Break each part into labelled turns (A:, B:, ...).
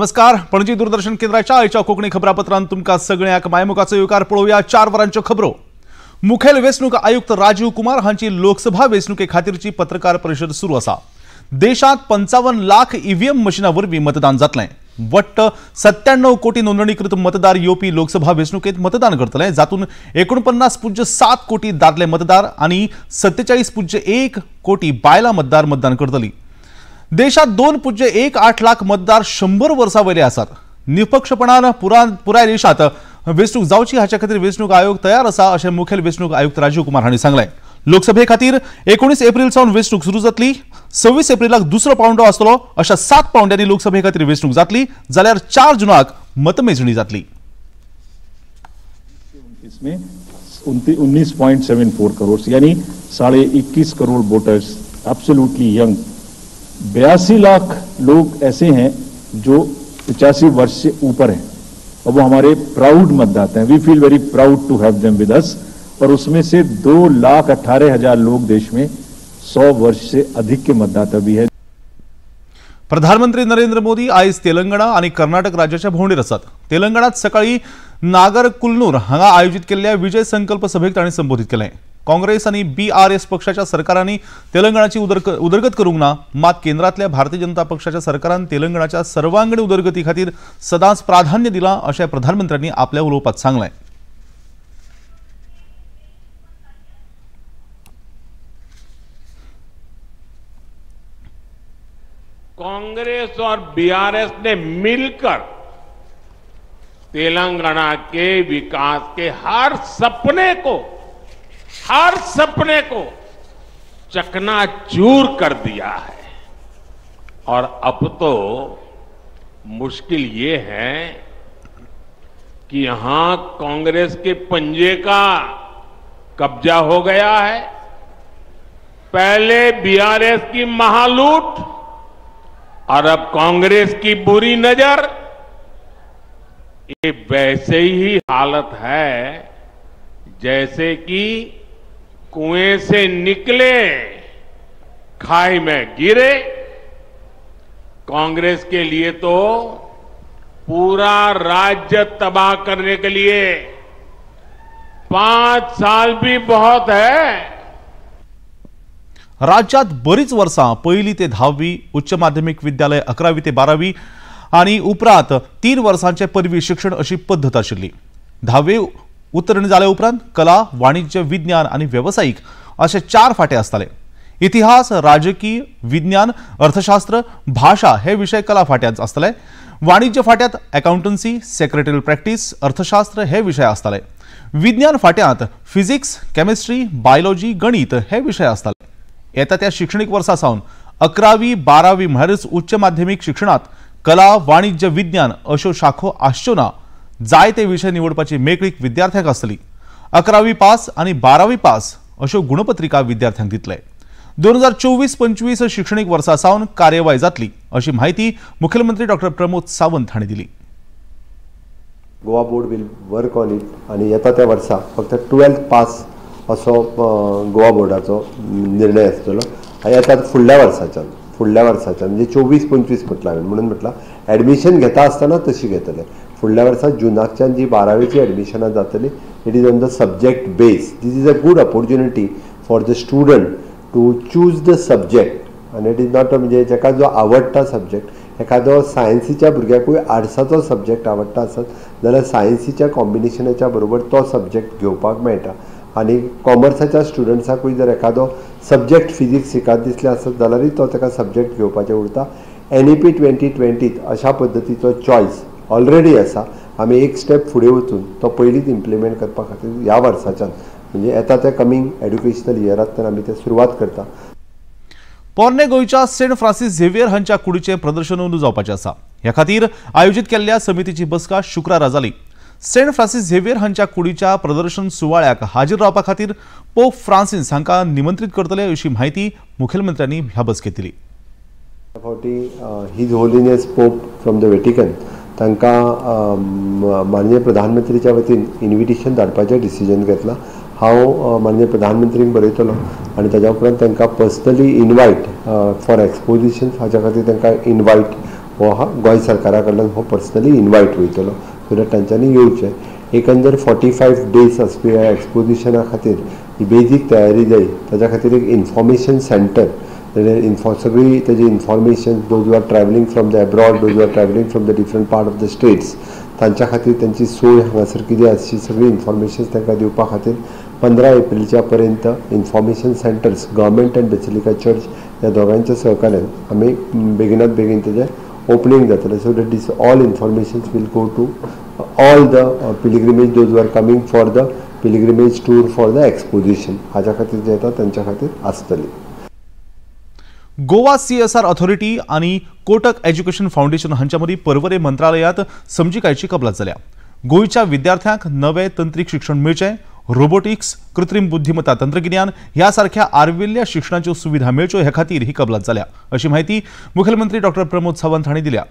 A: नमस्कार, पणजी दूरदर्शन केंद्राच्या आयच्या कोंकणी खबरापत्रांत तुमकां सगळ्यांक मायमुखाचो येवकार. पळोवया 4 वरांच्यो खबरो. मुखेल वेंचणूक आयुक्त राजीव कुमार हांची लोकसभा वेंचणुके खातीरची पत्रकार परिशद सुरू आसा. देशांत 55 लाख ईव्हीएम मशिना वरवीं मतदान जातलें. वट्ट 97 कोटी नोंदणीकृत मतदार येवपी लोकसभा वेंचणुकेंत मतदान करतले, जातून 49.7 कोटी दादले मतदार आनी 47.1 कोटी बायलां मतदार मतदान करतली. देशात 2.18 लाख मतदार 100 वर्सां वयले आसात. निपक्षपणान पुराय देशात वेंचणूक जावची हाच्या खातीर वेंचणूक आयोग तयार आसा अशें मुखेल वेंचणूक आयुक्त राजीव कुमार हांणी सांगलें. लोकसभे खातीर 19 एप्रिल सावन वेंचणूक सुरू जातली. 26 एप्रिलाक दुसरो पावंडो आसतलो. अशा 7 पावंड्यांनी लोकसभे खातीर वेंचणूक जातली, जाल्यार 4 जुनाक मतमेजणी जातली.
B: इसमें 19.74 करोड़ यानी 21.5 crore voters absolutely young. 82 lakh लोग ऐसे हैं जो 85 वर्ष से ऊपर हैं और वो हमारे प्राउड मतदाता हैं. We feel very proud to have them with us. और उसमें से 2,18,000 लोग देश में 100 वर्ष से अधिक के मतदाता भी है.
A: प्रधानमंत्री नरेंद्र मोदी आयज तेलंगणा आणि कर्नाटक राज्याच्या भोंवडेर आसात. तेलंगणात सकाळी नागर कुलनूर हांगा आयोजित केल्ल्या विजय संकल्प सभेक तांणी संबोधित केलें. काँग्रेस आणि बीआरएस पक्षाच्या सरकारांनी तेलंगणाची उदरगत करूंक ना, मात केंद्रातल्या भारतीय जनता पक्षाच्या सरकारान तेलंगणाच्या सर्वांगीण उदरगती खातीर सदांच प्राधान्य दिलां अशें प्रधानमंत्र्यांनी आपल्या उलोवपात सांगलें.
C: कांग्रेस और बीआरएस ने मिलकर तेलंगाना के विकास के हर सपने को चकनाचूर कर दिया है. और अब तो मुश्किल ये है कि यहां कांग्रेस के पंजे का कब्जा हो गया है. पहले बीआरएस की महालूट और अब कांग्रेस की बुरी नजर. ये वैसे ही हालत है जैसे कि कुएं से निकले खाई में गिरे. कांग्रेस के लिए तो पूरा राज्य तबाह करने के लिए 5 साल भी बहुत है.
A: राज्यात बरीच वर्सां पयली ते 10वी, उच्च माध्यमिक विद्यालय 11वी ते 12वी आनी उपरांत 3 वर्सांचे पदवी शिक्षण अशी पद्दत आशिल्ली. 10वी उत्तीर्ण जाल्या उपरांत कला, वाणिज्य, विज्ञान आनी वेवसायीक अशे 4 फांटे आसताले. इतिहास, राजकीय, विज्ञान, अर्थशास्त्र, भाशा हे विशय कला फांट्यांत आसताले. वाणिज्य फांट्यांत अकाउंटन्सी, सेक्रेटरियल प्रॅक्टीस, अर्थशास्त्र हे विशय आसताले. विज्ञान फांट्यांत फिजिक्स, केमिस्ट्री, बायोलॉजी, गणित हे विशय आसताले. येता त्या शिक्षणीक वर्सा सावन 11वी 12वी म्हळ्यारच उच्च माध्यमीक शिक्षणांत कला, वाणिज्य, विज्ञान अश्यो शाखो आसच्यो ना. जायते विशय निवडपाची मेकळीक विद्यार्थ्यांक आसतली. 11वी पास आनी 12वी पास अश्यो गुणपत्रिका विद्यार्थ्यांक दितले. 2024-25 शिक्षणीक वर्सा सावन कार्यवाही जातली अशी म्हायती मुख्यमंत्री डॉक्टर प्रमोद सावंत हांणी दिली.
D: Goa board will work on it आनी येता त्या वर्सा फक्त 12th पास असो गोवा बोर्डाचो निर्णय आसतलो. आनी येता फुडल्या वर्साच्यान म्हणजे 24-25 म्हटलां हांवें, म्हणून म्हटलां एडमिशन घेता आसतना तशी घेतले. फुडल्या वर्सा जुनाकच्यान जी 12वीची एडमिशनां जातली, it is on the subject base. This is a good opportunity for the student to choose the subject. आनी it is not म्हणजे जाका जो आवडटा सब्जेक्ट, एखादो सायन्सीच्या भुरग्याकूय आर्ट्साचो सब्जेक्ट आवडटा आसत जाल्यार सायन्सीच्या कॉम्बिनेशनाच्या बरोबर तो सब्जेक्ट घेवपाक मेळटा. आनी कॉमर्साच्या स्टुडंट्साकूय जर एखादो सब्जेक्ट फिजिक्स शिकात दिसलें आसत जाल्यारूय तो ताका सब्जेक्ट घेवपाचें उरता. NEP 2020 अशा पद्दतीचो चॉयस ऑलरेडी आसा. आमी एक स्टेप फुडें वचून तो पयलींच इम्प्लिमेंट करपा खातीर ह्या वर्साच्यान म्हणजे येता त्या कमींग एड्युकेशनल इयरांतल्यान आमी ते सुरवात करता.
A: पोरणे गोंयच्या सेंट फ्रांसीस झेवियर हांच्या कुडीचें प्रदर्शन अंदू जावपाचें आसा. ह्या खातीर आयोजीत केल्ल्या समितीची बसका शुक्रारा जाली. सेंट फ्रांसीस झेवियर हांच्या कुडीच्या प्रदर्शन सुवाळ्याक हाजीर रावपा खातीर पोप फ्रांसीस हांकां निमंत्रीत करतले अशी म्हायती मुखेलमंत्र्यांनी ह्या बसकेंत दिली.
D: फावटी his holiness pope from the Vatican तांकां माननीय प्रधानमंत्रीच्या वतीन इन्विटेशन धाडपाचें डिसिजन घेतलां. हांव माननीय प्रधानमंत्रींक बरयतलो आनी ताज्या उपरांत तांकां पर्सनली इनवायट फॉर एक्सपोजिशन हाच्या खातीर तांकां इनवायट हो आहा गोंय सरकारा कडल्यान हो पर्सनली इन्वायट वयतलो सो that तांच्यांनी येवचें. एकंदर 45 डेज आसपी ह्या एक्सपोजिशना खातीर ही बेजीक तयारी जाय ताच्या खातीर एक इन्फॉर्मेशन सेंटर सगळी तेजी information those who are travelling from the abroad, those who are travelling from the different part of the states तांच्या खातीर तांची सोय हांगासर कितें आसची सगळी इन्फॉर्मेशन तांकां दिवपा खातीर 15 एप्रिलच्या पर्यंत information centres government and basilica church ह्या दोगांच्या सहकार्यान आमी बेगिनात बेगीन तेजें ओपनींग जातलें. So that this all informations will go to all the pilgrimage those who are coming for the pilgrimage tour for the exposition हाज्या खातीर जे येता तांच्या खातीर आसतली.
A: गोवा CSR authority आनी कोटक एज्युकेशन फाउंडेशन हांच्या मदीं पर्वरे मंत्रालयांत समजिकायची कबलात जाल्या. गोंयच्या विद्यार्थ्यांक नवे तंत्रीक शिक्षण मेळचें, रोबोटिक्स, कृत्रीम बुद्धिमत्ता तंत्रगिन्यान ह्या सारख्या आर्विल्ल्या शिक्षणाच्यो सुविधा मेळच्यो हे खातीर ही कबलात जाल्या अशी माहिती मुखेलमंत्री डॉक्टर प्रमोद सावंत हांणी दिल्या.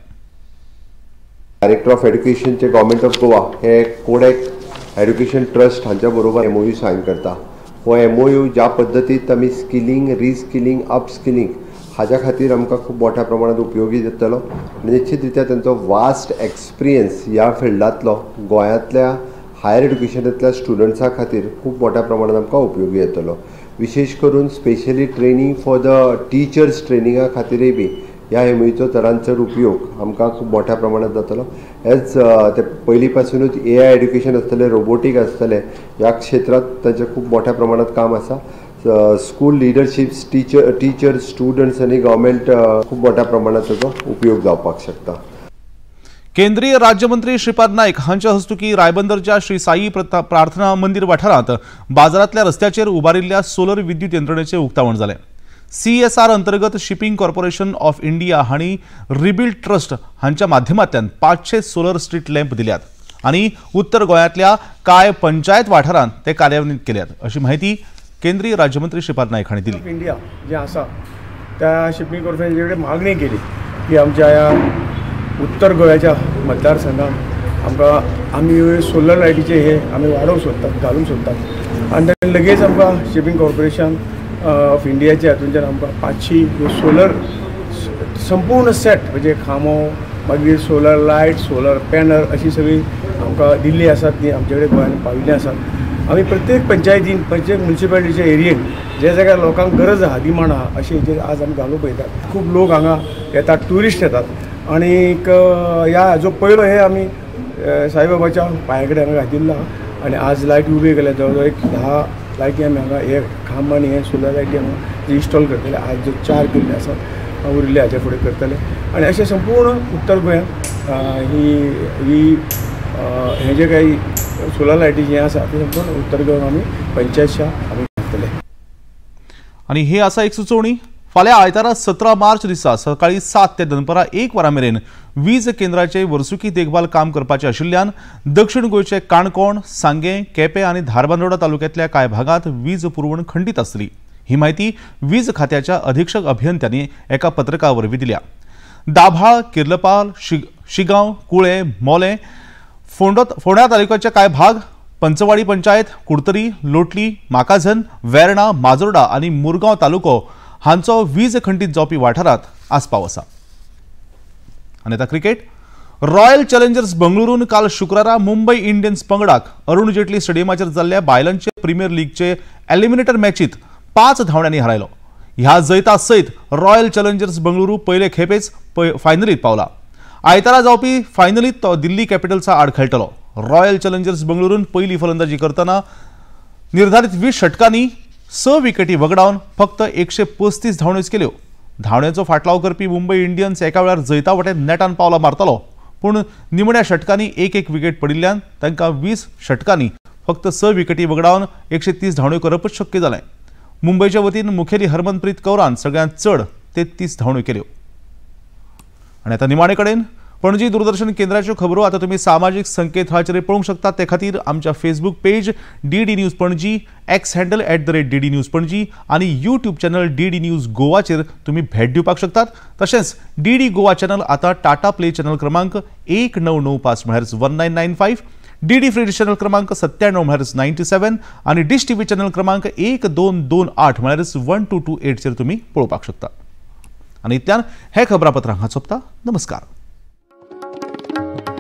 D: डायरेक्टर ऑफ एड्युकेशनचे गव्हर्मेंट ऑफ गोवा हे कोडेक एड्युकेशन ट्रस्ट हांच्या बरोबर MOU sign करता. हो MOU ज्या पद्दतीत आमी स्किलिंग, रिस्किलिंग, अपस्किलिंग हाज्या खातीर आमकां खूब मोठ्या प्रमाणात उपयोगी जातलो आनी निश्चित रित्या तांचो वास्ट एक्सपिरियन्स ह्या फिल्डांतलो गोंयांतल्या हायर एड्युकेशनांतल्या स्टुडंट्सां खातीर खूब मोठ्या प्रमाणात आमकां उपयोगी येतलो. विशेश करून specially training for the teachers ट्रेनिंगा खातीरय बी ह्या MOUचो चडांत चड उपयोग आमकां खूब मोठ्या प्रमाणात जातलो. हेच ते पयलीं पासुनूच AI education आसतलें, रोबोटीक आसतलें, ह्या क्षेत्रांत तांचें खूब मोठ्या प्रमाणात काम आसा. स्कूल लिडरशीप्स, टिचर्स, स्टुडंट्स आनी गव्हर्मेंट खूब मोठ्या प्रमाणात ताचो उपयोग जावपाक शकता.
A: केंद्रीय राज्यमंत्री श्रीपाद नायक हांच्या हस्तुकी रायबंदरच्या श्री साई प्रार्थना मंदिर वाठारांत बाजारांतल्या रस्त्याचेर उबारिल्ल्या सोलर विद्युत यंत्रणेचें उक्तावण जालें. CSR अंतर्गत शिपिंग कॉर्पोरेशन ऑफ इंडिया हांणी रिबिल्ड ट्रस्ट हांच्या माध्यमांतल्यान 500 सोलर स्ट्रीट लॅम्प दिल्यात आनी उत्तर गोंयांतल्या कांय पंचायत वाठारांत ते कार्यान्वित केल्यात अशी माहिती केंद्रीय राज्यमंत्री श्रीपाद नायक हांणी दिली.
E: इंडिया जे आसा त्या शिपिंग कॉर्पोरेशनचे कडेन मागणी केली की आमच्या ह्या उत्तर गोव्याच्या मतदारसंघात आमकां आमी सोलर लायटीचे हे आमी वाडोवंक सोदतात, घालूंक सोदतात आनी ताणें लगेच आमकां शिपिंग कॉर्पोरेशन ऑफ इंडियाच्या हातूंच्यान आमकां 500 सोलर संपूर्ण सेट म्हणजे खांबो, मागीर सोलर लायट, सोलर पॅनल अशी सगळी आमकां दिल्ली आसात, ती आमचे कडेन गोंयांत पाविल्ली आसात. आमी प्रत्येक पंचायतीन, प्रत्येक म्युनिसिपालिटीच्या एरियेन जे जाग्यार लोकांक गरज आहा, डिमांड आहा अशे हेजेर आज आमी घालूंक पळयतात. खूब लोक हांगा येतात, ट्युरिस्ट येतात आनीक ह्या हाजो पयलो हे आमी साईबाबाच्या पांया कडेन हांगा घातिल्लो आहा आनी आज लायट उबी केल्या जवळ जवळ एक 10 लायटी आमी हांगा हे खांब आनी हे सोलर लायटी हांगा इन्स्टॉल करतले. आज जो 4 केल्ले आसात उरिल्ले हाच्या फुडें करतले आनी अशें संपूर्ण उत्तर गोंयांत ही हे जे काही सोलर लायटी जे आसा ते संपूर्ण उत्तर गोंयांत आमी पंचायतशा आमी घालतले.
A: आनी ही आसा एक सुचोवणी. फाल्यां आयतारा 17 मार्च दिसा सकाळी 7 ते दनपरां 1 वरां मेरेन वीज केंद्राचे वर्सुकी देखभाल काम करपाचें आशिल्ल्यान दक्षिण गोंयचे काणकोण, सांगें, केपें आनी धारबांदोडा तालुक्यांतल्या कांय भागांत वीज पुरवण खंडीत आसतली. ही माहिती वीज खात्याच्या अधीक्षक अभियंत्यांनी एका पत्रका वरवीं दिल्या. दाभाळ, किर्लपाल, शिगांव, कुळे, मोलें, फोंड्या तालुक्याचे कांय भाग, पंचवाडी पंचायत, कुडतरी, लोटली, माकाझन, वेर्णा, माजोर्डा आनी मुरगांव तालुको हांचो वीज खंडीत जावपी वाठारांत आस्पाव आसा. आनी आतां क्रिकेट. रॉयल चॅलेंजर्स बंगळुरून काल शुक्रारा मुंबय इंडियन्स पंगडाक अरुण जेटली स्टेडियमाचेर जाल्ल्या बायलांचे प्रिमियर लीगचे एलिमिनेटर मॅचीत 5 धांवड्यांनी हारयलो. ह्या जैता सयत रॉयल चॅलेंजर्स बंगळुरू पयले खेपेच फायनलीत पावला. आयतारा जावपी फायनलीत तो दिल्ली कॅपिटल्सा आड खेळटलो. रॉयल चॅलेंजर्स बंगळुरून पयली फलंदाजी करतना निर्धारित 20 षटकांनी 6 विकेटी वगडावन फक्त 135 धांवड्योच केल्यो. धांवड्यांचो फाटलाव करपी मुंबय इंडियन्स एका वेळार जैता वटेन नेटान पावलां मारतालो, पूण निमण्या षटकांनी 1-1 विकेट पडिल्ल्यान तांकां 20 षटकांनी फक्त 6 विकेटी वगडावन 130 धांवड्यो करपच शक्य जालें. मुंबयच्या वतीन मुखेली हरमनप्रीत कौरान सगळ्यांत चड 33 धांवड्यो केल्यो. आनी आतां निमाणे कडेन पणजी दूरदर्शन केंद्राच्यो खबरो आतां तुमी सामाजीक संकेतथळाचेर पळोवंक शकतात. ते खातीर आमच्या Facebook page DD news Panaji, X handle @DD News Panaji आनी यूट्यूब चॅनल DD news गोवाचेर तुमी भेट दिवपाक शकतात. तशेंच DD Goa channel आतां टाटा प्ले चॅनल क्रमांक 1995 म्हळ्यार 1995, DD free dish channel क्रमांक 97 म्हळ्यार 97 आनी डिश टीव्ही चॅनल क्रमांक 1228 म्हळ्यार 1228 चेर तुमी पळोवपाक शकता. आनी इतल्यान हे खबरापत्र हांगा सोंपता. नमस्कार. you.